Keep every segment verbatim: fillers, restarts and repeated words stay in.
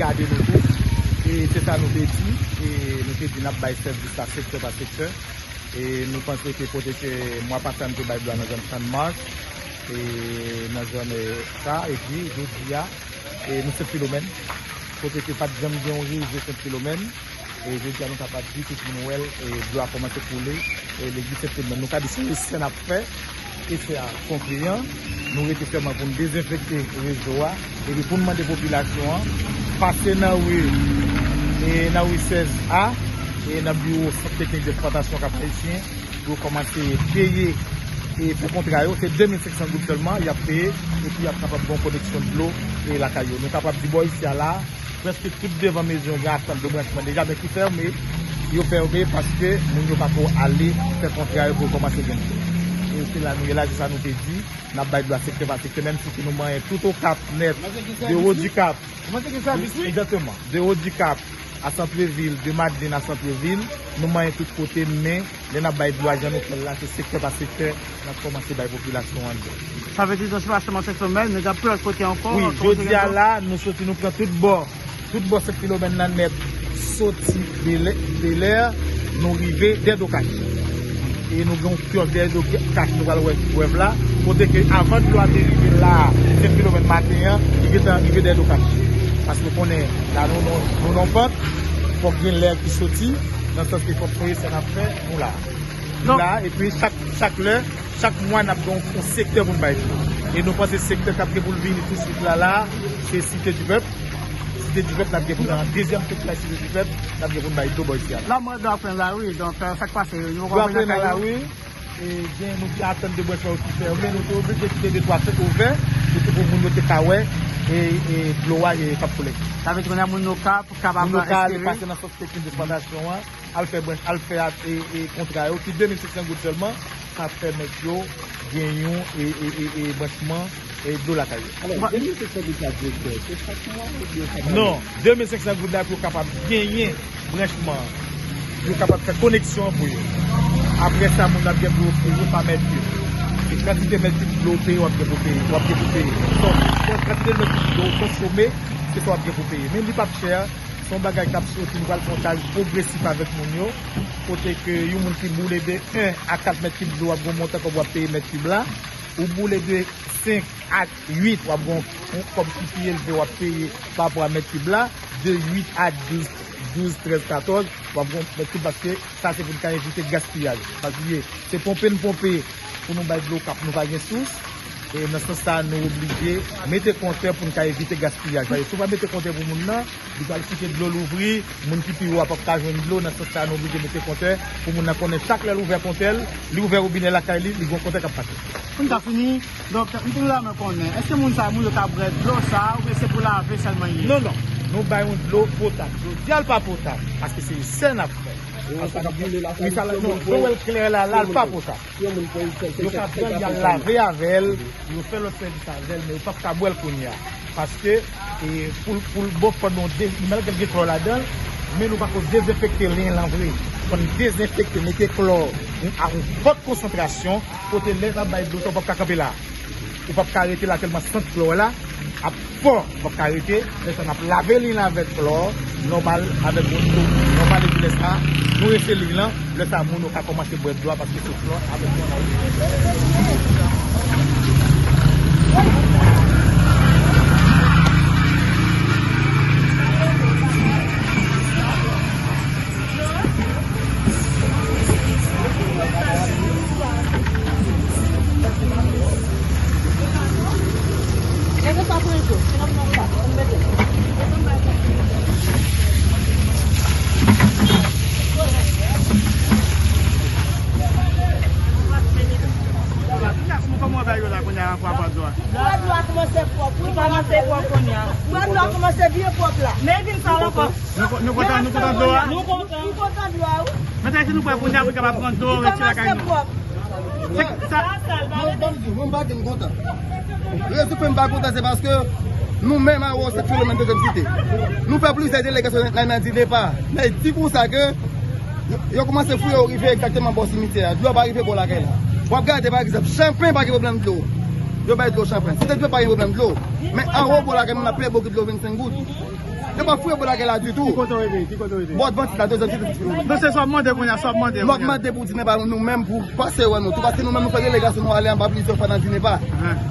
Gade nou tou. E se sa nou te di. E nou te di n ap bay sèvis la sektè pa sektè. E nou panse ke kote ke mwa pase a nou te bay dlo a nan zòn Channmark, e nan zòn, e, sa, epi jodi a, e nou Sent Filomèn, kote ke pa t janm gen yon rezo Sent Filomèn. E jodi a nou kapab di tout moun wè l, e dlo a kòmanse koule, e legliz Sent Filomèn. Nou ka di se esè n ap fè, esè a kontre an, nou rete sèlman pou n dezenfekte rezo a, epi pou n mande popilasyon an, pase nan ri, e nan ri sèz A, e nan biwo Sant Teknik Dèkspòtasyon Kap Ayisyen, pou yo kòmanse peye, e pou kontra yo, se de mil senk san goud sèlman y ap peye, epi y ap kapab gen yon koneksyon dlo, e lakay yo. Nou kapab di bò isi a la, prèske tout devan mezon yo gen atant de branchman deja, men ki fèmen, yo fèmen paske moun yo pa ko ale fè kontra yo pou yo kòmanse gen dlo. E se la nou ye la, se sa nou te di, n ap bay dlo a sektè pa sektè, menm si ke nou manyen tout Okap nèt, de Wo di Kap, egzakteman, de Wo di Kap a Santrevil, de Madlin a Santrevil, nou manyen tout kote, men lè n ap bay dlo a jan nou fè l la, se sektè pa sektè, n ap kòmanse bay popilasyon an dlo. Sa vle di, se pa sèlman Sent Filomèn, men gen anpil lòt kote ankò. Wi, jodi a la, nou soti, nou pran tout bò, tout bò Sent Filomèn nan nèt, soti Belè, Belè, nou rive Dèdokach. E nou gen yon kyòs Dèdokach, nou pral wè prèv la, kote ke avan dlo a te rive la, Sent Filomèn maten an, li gentan rive Dèdokach. Paske ou konnen, la nou, nou, nou nan pant, fòk gen lè ki soti, nan sans ke fòk fè esè n ap fè, nou la. Nou la, epi chak, chak lè, chak mwa n ap gen yon sektè pou n bay dlo. E nou panse sektè k ap gen pou l vini tousuit la, la, se Site di Pèp. Site di Pèp, n ap gen pou n, nan dezyèm sektè Site di Pèp, n ap gen pou n bay dlo bò isi a. La, mwen dwa pran lari, donk, sa k pase, yo pran lari. E gen, nou te atann de branchman yo ki fèmen, nou te oblije kite de twa fenk ouvè, pou, pou moun yo te ka wè, e, e dlo a, e, k ap koule. Sa vle di kounye a moun yo ka, kapab espere. Moun yo ka ale pase nan sant teknik de eksplwatasyon an, al fè branch, al fè a, e, e, kontra yo, ki de mil senk san goud sèlman, sa pèmèt yo gen yon, e, e, e, e, branchman, e, dlo lakay yo. Alò, de mil senk san goud sa, direktè, se chak mwa oubyen chak ane? Non, de mil senk san goud la pou yo kapab genyen branchman an, pou yo kapab fè koneksyon an pou yo. Apre sa, moun nan ap gen pou yo peye pa mèt kib. E kantite mèt kib dlo w peye, w ap gen pou peye, w ap gen pou peye. Donk, kantite mèt kib dlo w konsome, se sa w ap gen pou peye. Men li p ap chè, se yon bagay k ap soti, nou pral fè yon chaj pwogresif avèk moun yo. Kote ke yon moun ki boule de en a kat mèt kib dlo, w ap gen yon montan kòb w ap peye mèt kib la. Ou boule de senk a uit, w ap gen yon kòb ki pi elve w ap peye pa rapò a mèt kib la, de uit a douz, douz, trèz, katòz, w ap gen yon mèt kib, paske sa se pou n ka evite gaspiyaj. Paske se ponpe n ponpe pou nou bay dlo k ap, nou pa gen sous. E nan sans sa, nou oblije mete kontè pou n ka evite gaspiyaj. Paske si w pa mete kontè pou moun nan, li pral kite dlo louvri, moun ki pi wo a p ap ka jwenn dlo. Nan sans sa, nou oblije mete kontè pou moun nan konnen chak lè l ouvè kontè l, li ouvè wobinè lakay li, li gen yon kontè k ap pase. Pou n ka fini, donk, m te renmen konnen, èske moun sa, moun yo ka bwè dlo sa, oubyen se pou lave sèlman li ye? Non, non. Nou bay yon dlo potab. Jodi a, l pa potab, paske se esè n ap fè. Wi, sa la, non, jan w wè l klè la, la, l pa potab. Yo ka pran l, y al lave avè l, yo fè lòt sèvis avè l, men yo p ap ka bwè l kounye a. Paske, e, pou l, pou l bon fò nou de, malgre l gen klò ladan l, men nou pa ko dezenfekte len lan vre. Fò n dezenfekte, mete klò, ak yon fòt konsantrasyon, kote lè n ap bay dlo sa, w p ap ka kanpe la. Ou p ap ka rete la tèlman sant klò la ap fò, ou p ap ka rete. Lè sa n ap lave liy lan avèk klò nòmal, avèk yon dlo nòmal, epi lè sa nou rese liy lan. Lè sa moun yo ka kòmanse bwè dlo a paske se klò avèk klò n ap. Kòman bagay yo la kounye a, anfwa pa dlo a? Bwè dlo a kòmanse pwòp, wi. Kòmanse pwòp kounye a. Bwè dlo a kòmanse byen pwòp la. Men vin sal ankò. Nou ko-, nou kontan, nou kontan dlo a? Nou kontan. Nou kontan dlo a, wi. Men sa, si nou pran kounye a, pou kapab pran dlo, retire lakay nou. Li kòmanse pwòp. Se sa. Non, ban m di, mwen, m pa gen kontan. Rezon fè m pa kontan, se paske nou menm, a Sent Filomèn, dezyèm site, nou fè plizyè delegasyon nan, nan di depa. Men di konsa ke yo, yo kòmanse fouye, yo rive egzakteman bò simityè a. Dlo pa rive bò lakay la. W ap gade, pa egzanp, Chanpren pa gen pwoblèm dlo. Yo bay dlo Chanpren. Site di Pèp pa gen pwoblèm dlo. Men anwo bò lakay nou, n ap peye bokit dlo vennsenk goud. Yo pa fouye bò lakay la ditou. Ki kote w rete? Ki kote w rete? Bò Advantis la, dezyèm site Ti Filomèn. Non, se sa w ap mande kounye a, sa w ap mande kounye a. Nou ap mande pou Dinepa nou menm, pou pase wè nou tou, paske nou menm nou fè delegasyon, nou ale anba plizyè fwa nan Dinepa.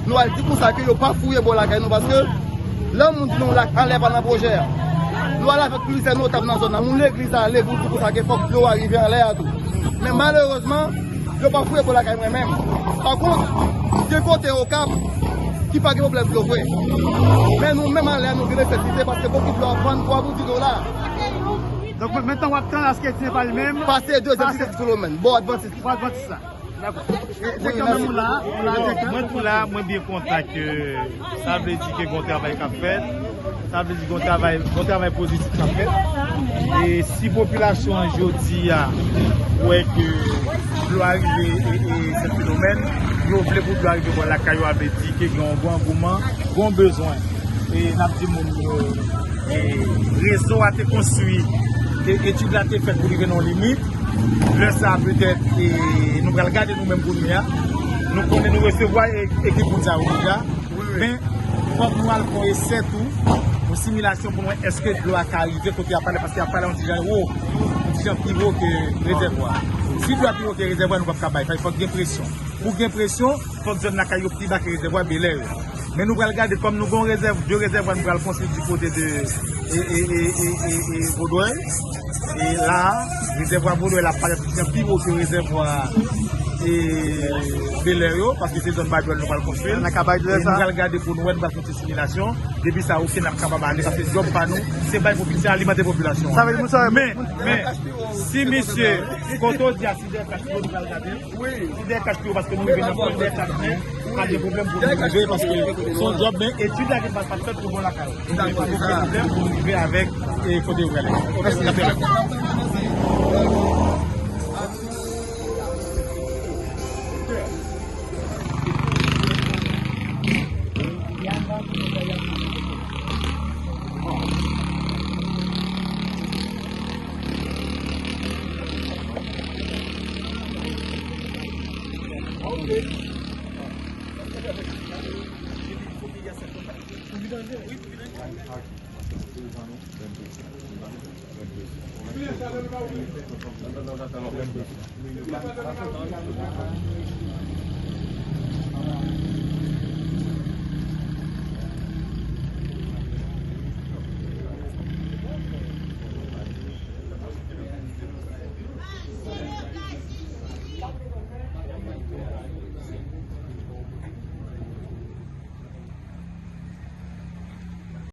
Nou al di konsa ke yo pa fouye bò lakay nou, paske lè moun di nou lak anlè pa nan pwojè a. Nou al avèk plizyè notab nan zòn nan, moun legliz la ale pou di konsa ke fòk dlo a rive anlè a tou. Men malerezman, yo pa fouye bò lakay mwen menm. Pa kont, gen kote Okap ki pa gen pwoblèm dlo vre. Men nou menm anlè a, nou gen nesesite paske bokit dlo ap vann twa pou dis dola. Donk, men- mentnan w ap tann aske Dinepa li menm pase dezyèm site Ti Filomèn, bò Advantis. Bò Advantis la. Dakò. E, direktè, menm ou la, ou la, direktè? Mwen tou la, mwen byen kontan ke sa vle di ke gon travay k ap fèt. Sa vle di gon travay, gon travay pozitif k ap fèt. E si popilasyon an jodi a wè ke dlo a rive e, e Sent Filomèn, yo vle pou dlo a rive bò lakay yo, a vle di ke gen yon gwo angouman, gon bezwen. E n ap di moun yo, e, rezo a te konstwi, e etid la te fèt pou rive nan yon limit. Lè sa a, petèt, e, nou pral gade nou menm kounye a. Nou konnen nou resevwa e, ekip moun sa yo deja. Men, fòk nou al fè yon esè tou, yon similasyon pou nou wè èske dlo a ka rive kote y ap pale, paske y ap pale yon ti jan wo, yon ti jan pi wo ke rezèvwa a. Si dlo a pi wo ke rezèvwa a, nou p ap ka bay. Fòk gen presyon. Pou gen presyon, fòk zòn lakay yo pi ba ke rezèvwa Belè yo. Men nou pral gade, kòm nou gen rezèv, de rezèvwa nou pral konstwi di kote de, e, e, e, e, e, e Vodwèy. E la, rezèvwa Vodwèy la parèt pi wo ke rezèvwa, e, Belè yo, paske se zòn Badwèl nou pral konstwi. Nan ka Badwèl sa. E nou pral gade pou nou wè, nou pral fè yon ti similasyon. Depi sa, oke, n ap kapab ale, paske djòb pa nou, se bay popi-, se alimante popilasyon an. Sa vle di, moun sa, men, men, si misye, kote w di a, si dèyè kach nou pral gade, wi, si dèyè kach nou, paske nou rive nan pwen dèyè kach nou, pa gen pwoblèm pou nou rive, paske se yon djòb, men etid la gen pa fèt pou bon lakay. Dakò, se sa. Gen pwoblèm pou nou rive avèk, e, kote yo prale. Mèsi.